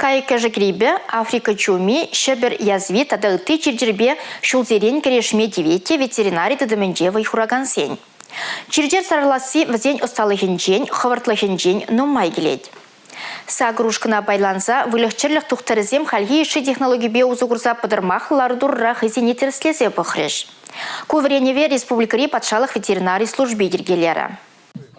Кайӑк-кӗшӗк грипӗ, Африка чуми, Ҫӗпӗр язви тата ытти чир-чӗрпе ҫулсерен кӗрешме тивет те ветеринари тытӑмӗнче вӑй хуракансен. Чир-чӗр сарӑласси вӗсен ӑсталӑхӗнчен, хӑвӑртлӑхӗнчен нумай килет. Сакӑр ушкӑна пайланса выльӑх-чӗрлӗх тухтӑрӗсем хальхи йышши технологипе усӑ курса пӑтӑрмахлӑ лару-тӑрура хӑйсене тӗрӗслесе пӑхрӗҫ. Ку вӗренӗве республикӑри патшалӑх ветеринари служби йӗркелерӗ.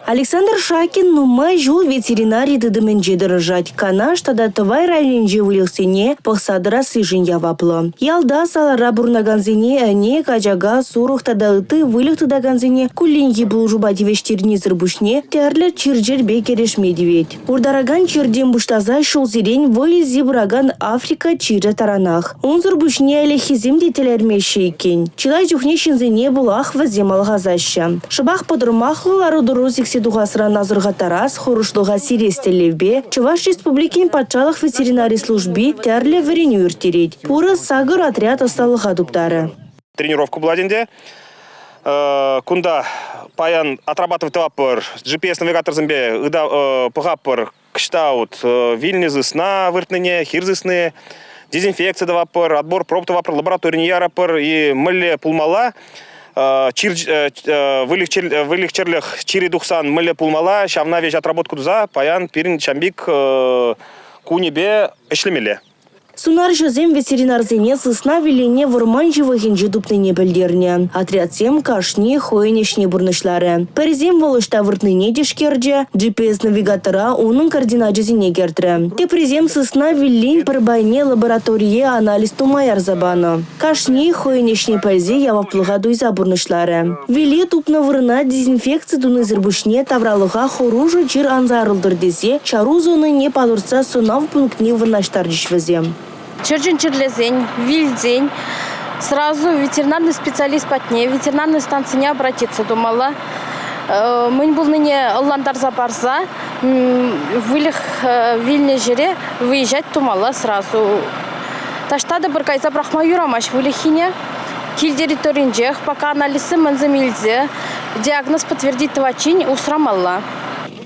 Александр Шакин нумай ҫул ветеринари тытӑмӗнче тӑрӑшать. Канаш тата Тӑвай районӗнчи выльӑхсене пӑхса тӑрассишӗн яваплӑ. Ялта, салара пурӑнакансене ӗне, качака, сурӑх тата ытти выльӑх тытакансене кулленхи пулӑшупа тивӗҫтернисӗр пуҫне тӗрлӗ чир-чӗрпе кӗрешме тивет. Уртаракан чиртен пуҫласа ҫулсерен вӑй илсе пыракан Африка чирӗ таранах. Унсӑр пуҫне ӗлӗкхисем те тӗлӗрмеҫҫӗ иккен. Чылай чухне ҫынсене пулах вӗсем алхасаҫҫӗ. Шӑпах пӑтӑрмахлӑ лару-тӑру сиксе тухасран асӑрхаттарас, хӑрушлӑха сирес тӗллевпе Чӑваш Республикин патшалӑх ветеринари служби тӗрлӗ вӗренӳ ирттерет. Пурӗ сакӑр отряд ӑсталӑха туптарӗ. Тренировка пулать ӗнтӗ. Кунта паян отрабатывать тӑватпӑр, GPS-навигаторсемпе пӑхатпӑр, кӑҫта вот вилнӗ сысна выртнине, хир сысни, дезинфекци тӑватпӑр, отбор проб тӑватпӑр, лабораторине яратпӑр и мӗнле пулмалла, чир выльӑх-чӗрлӗх чирӗ тухсан мӗнле пулмалла, ҫавна веҫ отработка туса паян пирӗн ҫам пек кунӗпе ӗҫлемелле. Сунарҫӑсем ветеринарсене сысна виллине вӑрман ҫывӑхӗнче тупнине пӗлтернӗ. Отрядсем кашни хӑйӗн ӗҫне пурнӑҫларӗ. Пӗрисем вӑл ӑҫта выртнине тишкерчӗ, GPS-навигатора унӑн координачӗсене кӗртрӗ. Теприсем сысна виллин пӗр пайне лабораторие анализ тума ярса панӑ. Кашни хӑйӗн ӗҫне пӗлсе яваплӑха туйса пурнӑҫларӗ. Виле тупнӑ вырӑна дезинфекци тунисӗр пуҫне тавралӑха хӑрушӑ чир ан сарӑлтӑр тесе чару зонине палӑртса сӑнав пунктне вырнаҫтарчӗҫ вӗсем. Чӗрчун чирлесен, вилсен сразу ветеринарный специалист патне, ветеринарный станцине обратиться тумалла. Мӗн пулнине ӑнлантарса парса выльӑх вилнӗ ҫӗре выезжать тумалла сразу. Таҫта та пӗр кайса пӑрахма юрамасть выльӑххине. Кил территоринчех пока анализсем мӗнсем илсе диагноз подтвердить тӑватчен усрамалла.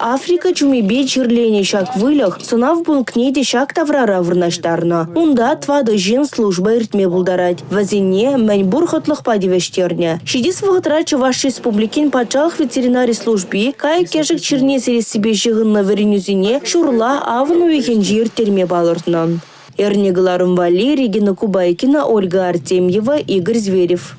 Африка чумипе чирленӗ ҫак выльӑх сӑнав пунктне те ҫак таврара вырнаҫтарнӑ. Унта тӑватӑ ҫын служба иртме пултарать. Вӗсене мӗн пур хӑтлӑхпа тивӗҫтернӗ. Ҫитес вӑхӑтра Чӑваш Республикин патшалӑх ветеринари служби кайӑк-кӗшӗк чирне сирессипе ҫыхӑннӑ вӗренӳсене ҫурла авӑн уйӑхӗнче ирттерме палӑртнӑ. Эрне кӑларӑм валли Регина Кубайкина, Ольга Артемьева, Игорь Зверев.